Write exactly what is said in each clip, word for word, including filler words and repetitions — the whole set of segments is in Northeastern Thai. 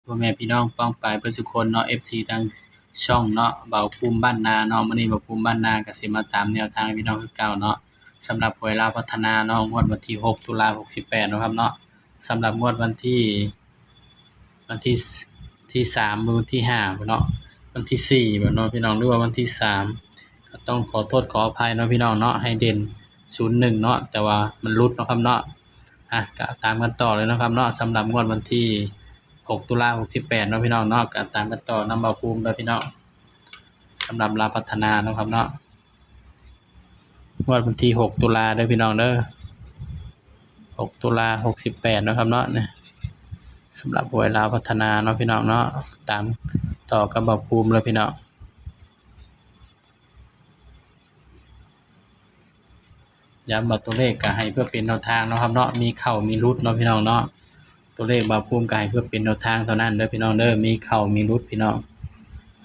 พ่อแม่พี่น้องป้องปายเบิดซุคนเนาะ เอฟซี ทางช่องเนาะ บ่าวภูมิบ้านนาเนาะ มื้อนี้บ่าวภูมิบ้านนาก็สิมาตามแนวทางให้พี่น้องคือเก่าเนาะ สำหรับหวยลาวพัฒนาเนาะ งวดวันที่หกตุลาหกสิบแปดเนาะครับเนาะ สำหรับงวดวันที่ วันที่ ที่สามหรือวันที่ห้าบ่เนาะ วันที่สี่บ่เนาะพี่น้อง หรือว่าวันที่สาม ก็ต้องขอโทษขออภัยเนาะพี่น้องเนาะ ให้เด่นศูนย์หนึ่งเนาะ แต่ว่ามันหลุดเนาะครับเนาะ อ่ะ ก็ตามกันต่อเลยเนาะครับเนาะ สำหรับงวดวันที่หกตุลาหกสิบแปดเนาะพี่น้องเนาะ ก็ตามกันต่อนำบ่าวภูมิเด้อพี่น้อง สำหรับลาวพัฒนาเนาะครับเนาะ งวดวันที่หกตุลาเด้อพี่น้องเด้อ หกตุลาหกสิบแปดเนาะครับเนาะ เนี่ย สำหรับหวยลาวพัฒนาเนาะพี่น้องเนาะ ตามต่อกับบ่าวภูมิเลยพี่น้อง ย้ำว่าตัวเลขก็ให้เพื่อเป็นแนวทางเนาะครับเนาะ มีเข้ามีหลุดเนาะพี่น้องเนาะ ตัวเลขบ่าวภูมิก็ให้เพื่อเป็นแนวทางเท่านั้นเด้อพี่น้องเด้อ มีเข้ามีหลุดพี่น้อง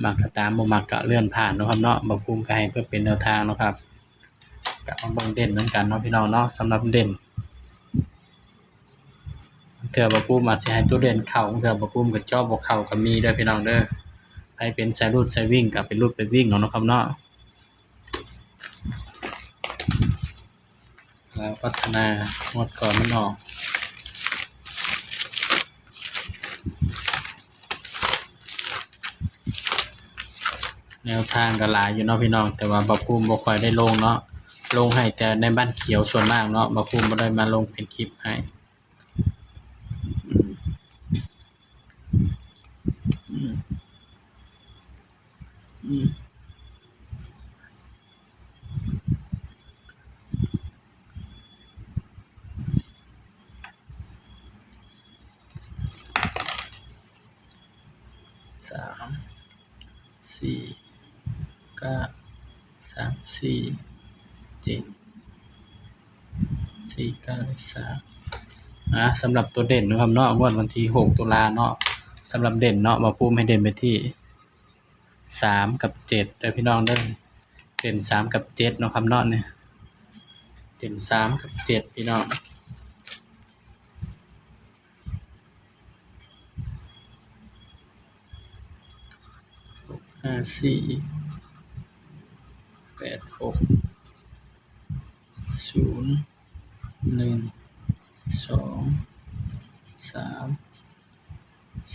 มักก็ตาม บ่มักก็เลื่อนผ่านเนาะครับเนาะ บ่าวภูมิก็ให้เพื่อเป็นแนวทางเนาะครับ ก็มาเบิ่งเด่นนำกันเนาะพี่น้องเนาะ สำหรับเด่น เทื่อบ่าวภูมิอาจสิให้ตัวเด่นเข้า เทื่อบ่าวภูมิก็เจาะบ่เข้าก็มีเด้อพี่น้องเด้อ ให้เป็นสายรูดสายวิ่งก็เป็นรูดไปวิ่งเอาเนาะครับเนาะ ลาวพัฒนางวดก่อนมันออก แนวทางก็หลายอยู่เนาะพี่น้อง แต่ว่าบ่าวภูมิบ่ค่อยได้ลงเนาะ ลงให้แต่ในบ้านเขียวส่วนมากเนาะ บ่าวภูมิบ่ได้มาลงเป็นคลิปให้ อืม อืม อืม สาม สี่ เก้า สาม สี่ เจ็ด สี่ เก้า สาม อ่า สำหรับตัวเด่นนะครับเนาะ งวดวันที่หกตุลาเนาะ สำหรับเด่นเนาะ บ่าวภูมิให้เด่นไปที่ สาม กับ เจ็ด เด้อพี่น้องเด้อ เด่น สาม กับ เจ็ด เนาะครับเนาะ เนี่ย เด่น สาม กับ เจ็ด พี่น้อง ห้า สี่ แปด หก ศูนย์ หนึ่ง สอง สาม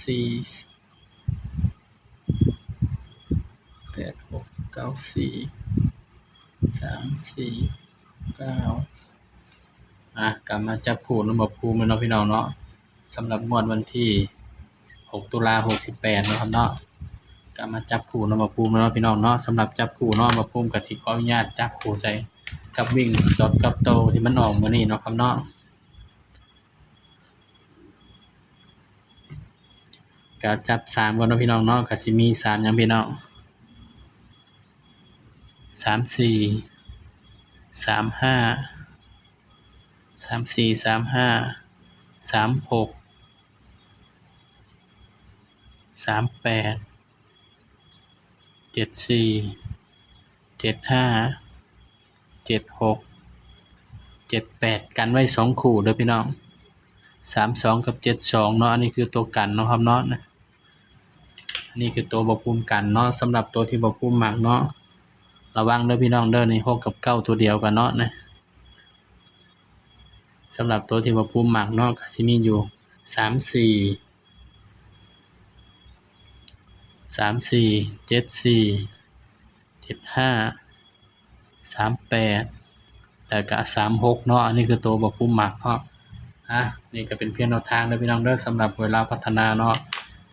สี่ แปด หก เก้า สี่ สาม สี่ เก้า อ่ะ ก็มาจับคู่นำบ่าวภูมิเนาะพี่น้องเนาะ สำหรับงวดวันที่หกตุลาหกสิบแปดเนาะครับเนาะ ก็มาจับคู่นำบ่าวภูมิเนาะพี่น้องเนาะ สำหรับจับคู่เนาะ บ่าวภูมิก็สิขออนุญาตจับคู่ใส่กับวิ่ง กับโตที่มันออกมื้อนี้เนาะครับเนาะ ก็จับสามก่อนเนาะพี่น้องเนาะ ก็สิมีสามหยังพี่น้อง สาม สี่ สาม ห้า สาม สี่ สาม ห้า สาม หก สาม แปด เจ็ด สี่ เจ็ด ห้า เจ็ด หก เจ็ด แปด กันไว้สองคู่เด้อพี่น้อง สาม สอง กับ เจ็ด สอง เนาะ อันนี้คือตัวกันเนาะครับเนาะ อันนี้คือตัวบ่าวภูมิกันเนาะ สำหรับตัวที่บ่าวภูมิมักเนาะ ระวังเด้อพี่น้องเด้อ นี่ หก กับ เก้า ตัวเดียวกันเนาะนะ สำหรับตัวที่บ่าวภูมิมักเนาะ ก็สิมีอยู่ สาม สี่ สาม สี่ เจ็ด สี่ เจ็ด ห้า สาม แปด แล้วก็ สาม หก เนาะ อันนี้คือตัวบ่าวภูมิมักเนาะ อ่ะ นี่ก็เป็นเพียงแนวทางเด้อพี่น้องเด้อ สำหรับหวยลาวพัฒนาเนาะ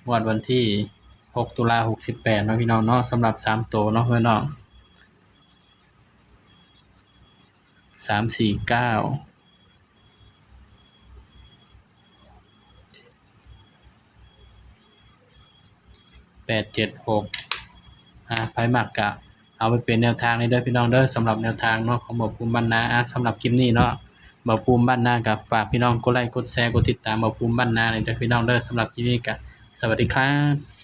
งวดวันที่หกตุลาหกสิบแปดเนาะพี่น้องเนาะ สำหรับสามตัวเนาะพี่น้อง สาม สี่ เก้า แปด เจ็ด หก อ่า ไผมักก็เอาไปเป็นแนวทางเลยเด้อพี่น้องเด้อ สำหรับแนวทางเนาะ ของบ่าวภูมิบ้านนา อ่า สำหรับคลิปนี้เนาะ บ่าวภูมิบ้านนาก็ฝากพี่น้องกดไลค์ กดแชร์ กดติดตามบ่าวภูมิบ้านนาเลยเด้อพี่น้องเด้อ สำหรับคลิปนี้ก็สวัสดีครับ